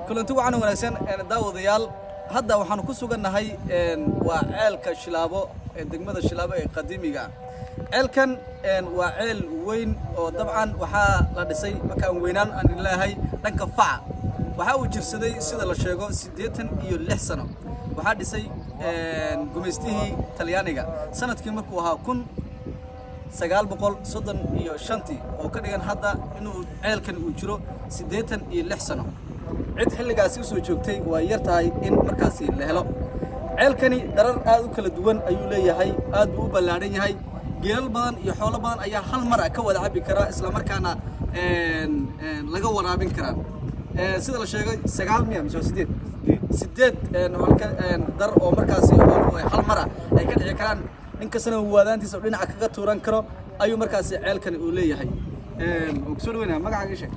Kulanti wacan wanaagsan daawadayaal, hadda waxaanu ku sugannahay waa ceelka Shilaabo ee degmada Shilaabo ee qadiimiga. Ceelkan waa ceel weyn oo dabcan waxaa la dhisay markaan weynaan aan leeyahay dhanka faca. Waxa uu jirsaday sida la sheego 86 sano. Waxaa dhisay gumaystihii Talyaaniga sanadkii markuu ahaa 1935, oo ka dhigan hadda inuu ceelkan uu jiro 86 sano. Cid xilligaasi usoo joogtay waa yar tahay in markaasi la helo. Ceelkani darar aad u kala duwan ayuu leeyahay, aad buu u ballaadhan yahay. Geelal badan iyo xoolo badan ayaa hal mar ka wada cabbi karaa, isla markaana laga waraabin karaa. Sida la sheegay 9 miya mise 8 8 dar oo markaasi xooluhu ay hal mar ay ka dhici karaan, nin kastana waadaantiisa oo dhinaca kaga tuuran karo ayuu markaasi ceelkani uu leeyahay. Kusoo dhaweynaya, magacaaga sheeg.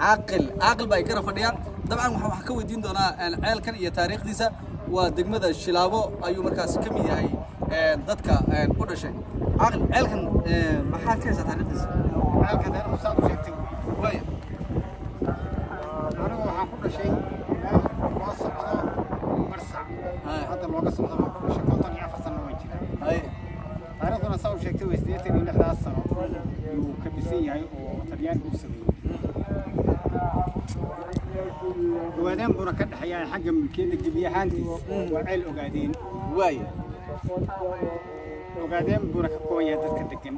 Caaqil, caaqil baa kara fadhiya. Dabcan waxaan wax ka weydiin doonaa ceelkan iyo taariikhdiisa. Waa degmada Shilaabo ayuu markaasi ka mid yahay dadka u dhashay. Caaqil, ceelkan maxaad ka haysaa taariikhdiisa? Ceelka taariikhdu saad u sheegtay waaya. Anigu waxaan ku dhashay meel loo socdo Marsac hadda looga socdo baan ku dhashay, 54 sano waan jiraa. Taariikhduna saa u sheegtay waa 86-daas sano yuu ka dhisan yahay oo Talyaanigu u sameeyey. Ogaadeen buuna ka dhexeeyaa xagga mulkiyadda, gebi ahaantiis waa ceel Ogaadeen. Waaya. Ogaadeen buuna ka kooban yahay dadka degan.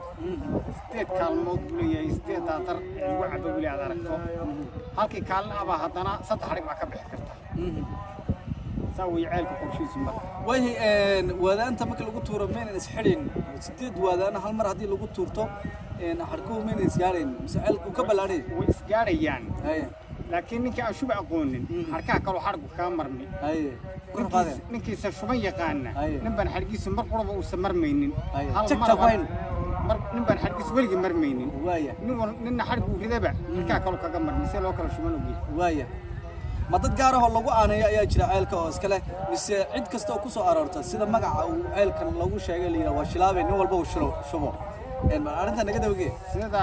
8 kaalmood buu leeyahay, 8 daatar ee lagu cabo weli aad aragto. Halkii kaalin abaa haddana 3 xadhig baa ka bixi karta. Saa weeye ceelka qorshihiisu marka. Waayahay, waadaanta marka lagu tuuro maynan isxidhin? 8 waadaana hal mar haddii lagu tuurto xadhkuhu maynan isgaadhayn, mise ceelku ka ballaadhay? Way isgaadhayaan, laakiin ninkii aan shuba aqoonin xadhkaha kaloo xadhgu kaa marmi. Haye, ku qaadeen. Ninkiisa shuban yaqaana, nin baan xadhgiisu mar quraba uusan marmaynin. Hal mar mar nin baan xadhgiisu weligii marmaynin. Waaya. Nin wal ninna xadhgu ridaba xadhkaha kaloo kaga marmi, see loo kala shuban ogyahay. Waaya, ma dad gaar ahoo lagu aaneeyo ayaa jira ceelka oo iska leh, mise cid kasta oo ku soo aroorta sida magaca uu ceelkan lagu sheegay la yidhaha waa Shilaabe, nin walba uu shilo shubo? Arrinta naga dawgee. Sida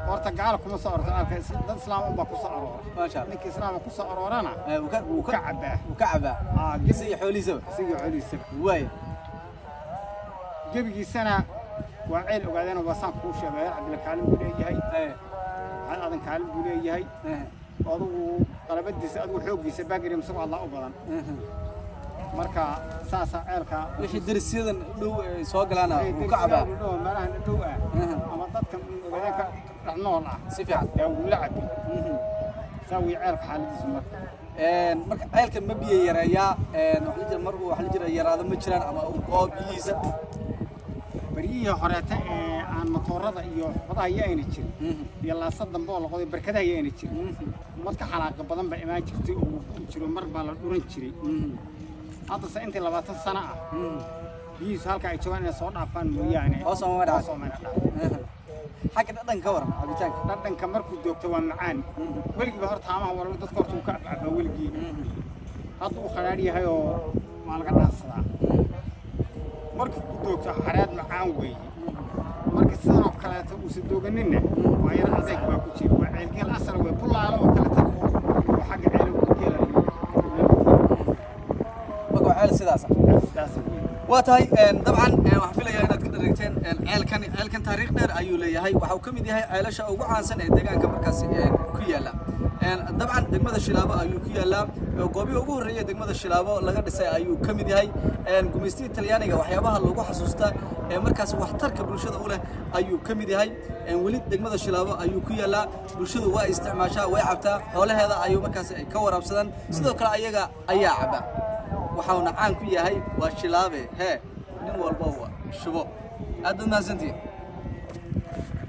horta gaal kuma soo aroorto ceelka, dad islaam unbaa ku soo aroora. Maasha Allah. Ninka islaama ku soo aroorana wuu ka cabaa. Wuu ka cabaa gisa iyo xoolihiisaba. Isaga xoolihiisaba. Waaya. Gebigiisana waa ceel Ogaadeen, waa saan kuu sheegay. Cabdilla kaalin buu leeyahay, Maxamed Aadan kaalin buu leeyahay. Adigu qalabadiisa, adigu xooggiisa baagrim isagoo Allah u badan. Marka saasaa ceelka wixii darisyadan dhow ay soo galaana wuu ka cabaa. Dhow, meelahan dhow ah ama dadka Ogaadeen ka dhex nool ah si fiican yaa wuu la cabi. Saa wii ceelka xaaladiisu marka. Marka ceelka ma biyo yareeyaa? Waxa la jira mar uu waxa la jira yaraado ma jiraan ama uu go'o biyihiisa? Baryihii horeeta ee aan matoorada iyo xubadaha iyo ayna jirin iyo laasa dambe oo la qoday barkadaha iyo ayna jirin, marka xalaaqa badan baa imaan jirtay oo wuu gu'i jiro, mar baa la dhuran jiray. Haddase intii 20 sano ah biyihiisu halka ay joogaan inay soo dhaafaan mooyaane hoos uma dhacaan. Hoos uma dhaafaan. Xagga dhadhanka ka waran cabitaanka? Dhadhanka markuu doogto waa macaan weligiiba. Horta haamaha waa dadka horta uu ka afcabaa weligii. Hadda uu khadhaadh yahay oo waa laga dhaansadaa. Markii uu doogto xareed macaan weeye. Markii sidan oo kaleeto uusan dooganinna waa yar adeeg baa ku jira. Waa ceelgeel asal wey, bulaalo oo kaleeto oo xagga ceelo geela. Marka waa ceel sidaas ah. Sidaas wey. Waa tahay. Dabcan waxaan filayaa inaad ka dhareegteen ceelkan. Ceelkan taariikh dheer ayuu leeyahay. Waxa uu ka mid yahay ceelasha ugu caansan ee deegaanka markaasi ku yaala. Dabcan degmada Shilaabo ayuu ku yaalaa, goobihii ugu horreeyay degmada Shilaabo laga dhisay ayuu ka mid yahay. Gumaystihii Talyaaniga waxyaabaha lagu xasuusta ee markaas waxtarka bulshada u leh ayuu ka mid yahay. Weli degmada Shilaabo ayuu ku yaalaa. Bulshadu waa isticmaashaa, way cabtaa, xoolaheeda ayuu markaasi ay ka waraabsadaan, sidoo kale ayaga ayaa caba. Waxauna caan ku yahay waa Shilaabe hee, nin walba waa shubo. Aad baad mahadsantihiin.